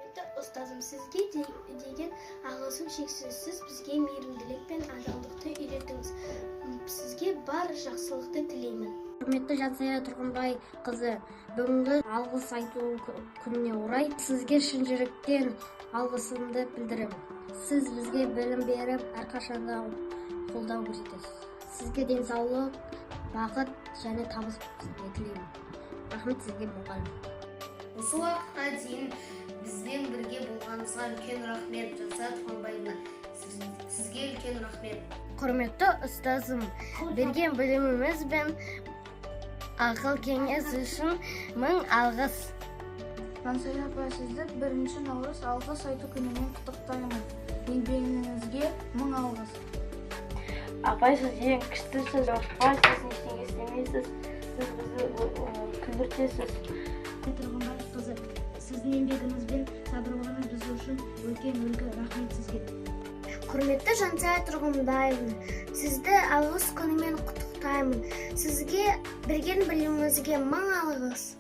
Құрметті ұстазым, сізге деген алғысым шексіз. Сіз бізге мейірімділік пен адалдықты үйреттіңіз. Сізге бар жақсылықты тілеймін. Құрметті Жансая Тұрғынбай қызы, бүгінгі алғыс айту күніне орай сізге шын жүректен алғысымды білдіремін. Сіз бізге білім беріп, әрқашанда қолдау көрсетесіз. Сізге денсаулық, бақыт және табыс тілеймін. Рахмет сізге, мұғалім. Осы уақытқа дейін бізбен бірге болғаныңызға үлкен рахмет, Жансая Тұрғанбаевна. Сізге үлкен рахмет. Құрметті ұстазым, берген біліміңіз бен ақыл кеңес үшін мың алғыс. Жансая апай, сізді 1 наурыз алғыс айту күнімен құттықтаймын. Еңбегіңізге мың алғыс. Апай, сіз ең күштісіз. Ұмытпайсыз, ештеңе істемейсіз. Сіз бізді күлдіртесіз. Тұрғынбай қызы, сіздің еңбегіңіз бен сабырлығыңыз біз үшін үлкен үлгі. Рахмет сізге. Құрметті Жансая Тұрғынбаевна, сізді алғыс күнімен құттықтаймын. Сізге берген біліміңізге мың алғыс.